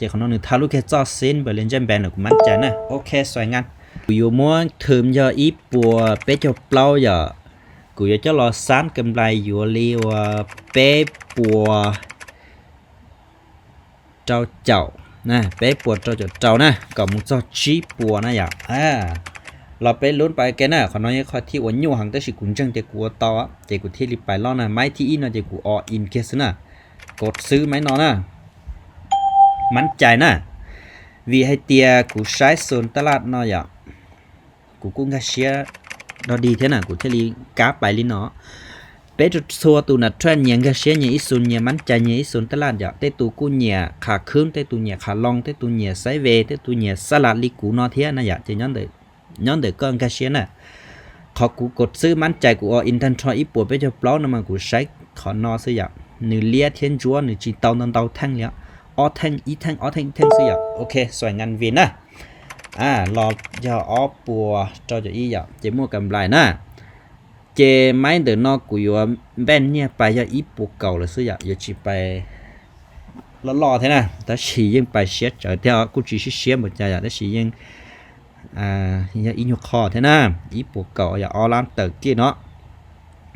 Ces qhov no nws thaj lub kiag txoj xib npawm li ntsej npees lawm kuv mab cai na. Ok, xoay ngan. Kuv yuav muab thwm yog ib puas peb caug plaub yom. Kuv yuav coj los xab ka nplais yuav li uas peb puas rau caum, peb puas rau caum rau na, kom mus txog tsib puas na yom. Los peb lub pais ke na, qhov no yog qhov thib uas nyuaj heev tab sis kuv ntseeg tias kuv ua tau, ces kuv thiaj li pais loj na. Maib thib ib no ces kuv o in kiag xwb na, kov xwb maib no na. Mab cai na, vim hais tias kuv saib xus taj laj no yom, kuv kuj nkag siab dog dig thiab na, kuv thiaj li kab pais li no. Peb txhua tus nas raj nyias nkag siab nyias ib xus, nyias mab cai nyias ib xus taj laj yom. Tej tus kuj nyiam qha khwb, tej tus nyiam qha loo, tej tus nyiam xaiv ve, tej tus nyiam xaj las li kuv no thiab na yom. Ces nyob ntawm koj nkag siab na. Qhov kuv kov xwb mab cai kuv o in tag nrho ib puas peb caug plaub no mas kuv saib qhov no xwb yom. Nws liab thiab ntsuab nws tsis tau ntau ntau theej li, ob theej, ib theej ob theej ib theej xwb yom. Ok, xoay ngan vim na. Los yog ob puas rau caum ib yom, ces muaj ka nplais na. Ces maib ntawm no kuv yuav npaj nyiaj pais yog ib puas kaum lawm xwb yom, yuav tsis pais loj loj thiab na, tab sis yeej pais siab tsawv thiab, kuj tsis siab siab npaum cas yom, tab sis yeej yog ib nyuag qho thiab na, ib puas kaum yog ob lab tawm kiag no.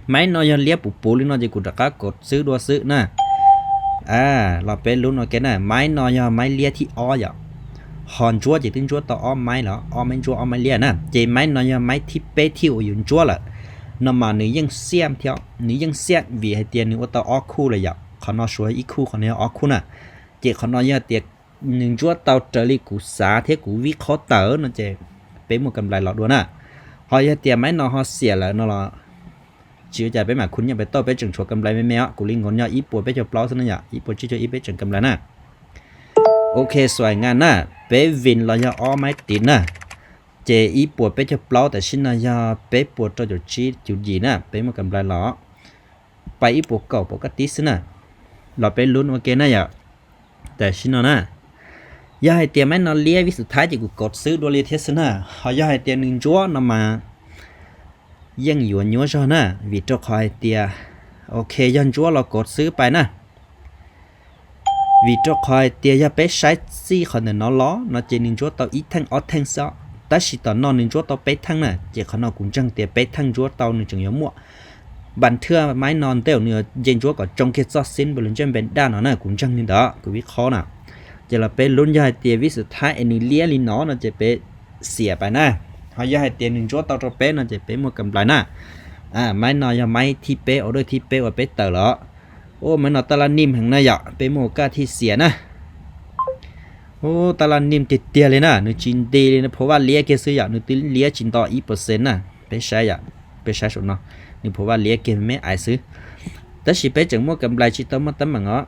Maib no yog liab puv puv li no ces kuv rov qab kov xwb dua xwb na. Los peb lub no ke na, maib no yog maib liab thib ob yom. Ho ntsuab ces twb ntsuab tau ob maib los, ob maib ntsuab ob maib liab na, ces maib no yog maib thib peb thib uas yus ntsuab lawm. No mas nws yeej xiaj thiab, nws yeej xiaj vim hais tias nws ua tau ob khub lawm yom. Qhov no suav ib khub, qhov no yog ob khub na. Ces qhov no yog tias nws ntsuab tau raws li kuv xav thiab kuv vib qhob tawm no ces peb muaj ka nplais los dua na. Ho yog tias maib no ho xiam lawm no los tsis ua cas, peb mam khu nyiaj pais tauj, peb tseem tshuav ka nplais me me os. Kuv li nkaus nyob ib puas peb caug plaub xwb na yom, ib puas tsib caug ib peb tseem ka nplais na. Ok, xoay ngan na, peb vin los yog ob maib tiv na. Ces ib puas peb caug plaub, tam sim no yog peb puas rau caum tsib caum yim na, peb muaj ka nplais los. Pais ib puas kaum pom koj tib xwb na. Los peb lub ua ke na yom. Tam sim no na, yog hais tias maib no liab vib xwm thaib ces kuv kov xwb dua li thiab xwb na. Ho yog hais tias nws ntsuab no mas yeej yuav nyuaj zog na, vim rau qhov hais tias, ok, yog ntsuab los kov xwb pais na. Vim rau qhov hais tias yog peb saib txij qhov ntawm no los no ces nws ntsuab tau ib theej ob theej xwb, tab sis tom no nws ntsuab tau peb theej na, ces qhov no kuv ntseeg tias peb theej ntsuab tau nws tseem yuav muaj. Npas thwj maib no ntej nws nce ntsuab kom tsoo kiag txoj xib npawm lus ntsej npe daj no na, kuv ntseeg li ntawd, kuv vib qhob na. Ces los peb lub yog hais tias vib xwm thaib es nws liab li no no ces peb xiam pais na. Ho yog hais tias nws ntsuab tau rau peb no ces peb muaj ka nplais na. Maib no yog maib thib peb, order thib peb uas peb tawm los. Ua maib no taj laj nim heev na yom, peb muaj kaj thiaj xiam na. Ua taj laj nim tiag tiag li na, nws tsis nti li, nws phuv vaj liab kiag xwb yom, nws twb liab tsis nto ib percent na. Peb saib yom, peb saib saum no, nws phuv vaj liab kiag me me ais xwb. Tab sis peb tseem muaj ka nplais tsis tau muaj teeb meem os.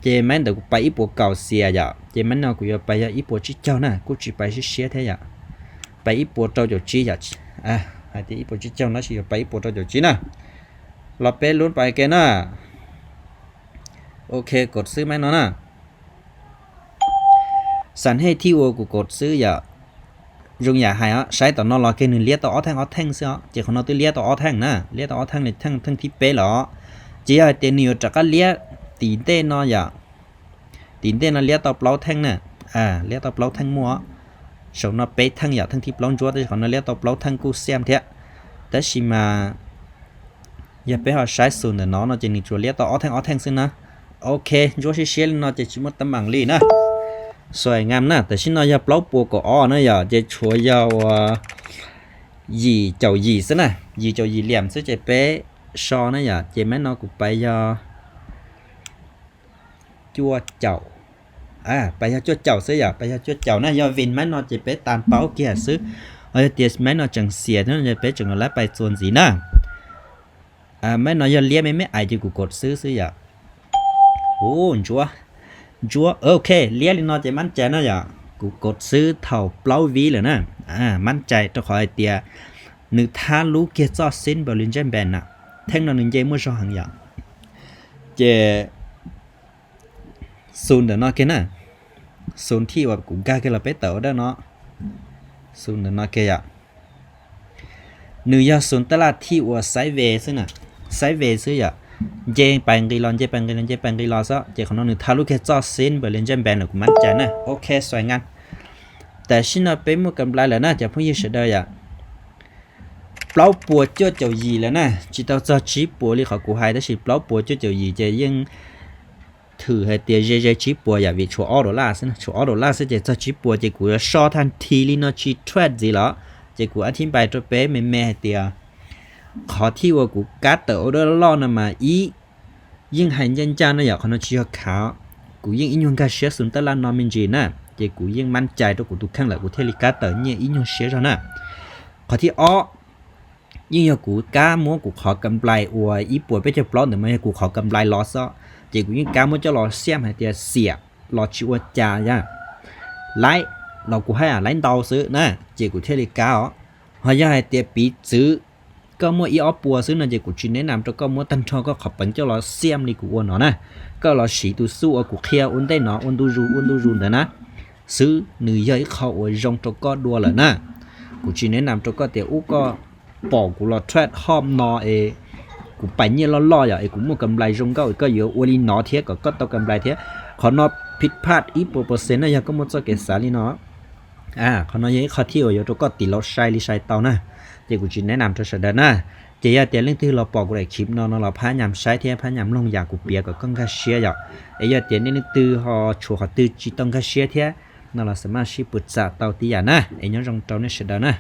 Ces maib ntawd kuv pais ib puas kaum xiam yom, ces maib no kuv yuav pais yog ib puas tsib caug na, kuj tsis pais siab siab thiab yom. Pais ib puas rau caum tsib yom, hais tias ib puas tsib caug no sis yuav pais ib puas rau caum tsib na. Los peb lub pais ke na. Ok, kov xwb maib no na. Xam hej thib uas kuv kov xwb yom, zoo yam hais os, saib tom no los ke nws liab tau ob theej ob theej xwb os, ces qhov no twb liab tau ob theej na, liab tau ob theej li theej, theej thib peb los. Ces yog hais tias nws yuav rov qab liab tim ntej no yom, tim ntej no liab tau plaub theej na, liab tau plaub theej muaj, saum no peb theej yom, theej thib plaub ntsuab, tab sis qhov no liab tau plaub theej kuj xiam thiab. Tab sis mas yog peb ho saib xus ntawm no no ces nws tsuas liab tau ob theej ob theej xwb na. Ok, ntsuab siab siab li no ces tsis muaj teeb meem li na. Xuaim ngam na, tam sim no yog plaub puas kaum ob na yom, ces tshuav yog uas yim caum yim xwb na, yim caum yim liam xwb ces peb so na yom, ces maib no kuv pais yog cuaj caum, pais yog cuaj caum xwb yom, pais yog cuaj caum na, yog vin maib no ces peb tas paub kiag xwb. Ho yog tias maib no tseem xiam thiab no ces peb tseem lab pais txuas ntxiv na. Maib no yog liab me me ais ces kuv kov xwb xwb yom. Ub, ntsuab, ntsuab, ok, liab li no ces mab cai no yom, kuv kov xwb thaum plaub vib lawm na. Mab cai rau qhov hais tias nws thab lub kiag txoj xib npaws li ntsej npe na, theej no nws nce muaj zog heev yom. Ces xus ntawm no kiag na, xus thib uas kuv nkag kiag los peb tawm ua dawj no, xus ntawm no kiag yom. Nws yog xus taj laj thib uas xaiv ve xwb na, xaiv ve xwb yom. nce pais nqis los, nce pais nqis los, nce pais nqis los xwb, ces qhov no nws thau lub kag txoj xib npawm li ntsej npev na, kuv mab cai na. Ok, xoay nqa. Tam sim no peb muaj kam nplai lawm na cov phooj ywg sawv daws yom. Plaub puas cuaj caum yim lawm na, tsis tau txog tsib puas li qhov kuv hais, tab sis plaub puas cuaj caum yim ces yeej thwm hais tias ze ze tsib puas yom, vim tshuav ob dollar xwb, tshuav ob dollar xwb ces txog tsib puas ces kuv yuav so thaj thi li no tsis trade ntxiv los. Ces kuv ab thib npai rau peb me me hais tias qhov thiaj uas kuv kab tawm order loj no mas ib, yeej hais ncaj ncaj no yom, qhov no tsis yog khav, kuv yeej ib nyuag nkag siab xus taj laj no me ntsis na, ces kuv yeej mab cai rau kuv tus kheej lawm kuv thiaj li kab tawm nyiaj ib nyuag siab zog na. Qhov thib ob, yeej yog kuv kab muab kuv qhov kam nplai uas ib puas peb caug plaub ntawd mas yog kuv qhov kam nplai los xwb, ces kuv yeej kab muab coj los xiam hais tias xiam los tsis ua cas yom, laib los kuv hais laib ntau xwb na, ces kuv thiaj li kab os. Ho yog hais tias piv txwv koj muaj ib ob puas xwb no ces kuv tsis neb nam rau koj muab tag nrho koj qhov peev coj los xiam li kuv ua no na. Koj los siv tus xuj uas kuv qhia ua ntej no ua ntu zus ua ntu zus ntawd na xwb, nws yog ib qho uas zoo rau koj dua lawm na. Kuv tsis neb nam rau koj tias ub koj pom kuv los trade hom no es kuv pais nyiaj loj loj yom, es kuv muaj kam nplai zoo nkauj es koj yuav ua li no thiab kom koj tau kam nplai thiab. Qhov no phij phaj ib puas percent na yog koj muaj txoj kev xav li no. Qhov no yog ib qho thiaj uas yuav rau koj tiv laus sai li sai tau na, ces kuv tsis neb nam rau sawv daws na. Ces yog tias leej twg los pom kuv daim clip no no los phab nyam saib thiab phab nyam mloog yam kuv piav kom koj nkag siab yom. Es yog tias nej leej twg ho tshuav qhov twg tsis tau nkag siab thiab no los xam maj sib pus txam tau tib yam na, es nyob zoo rau nej sawv daws na.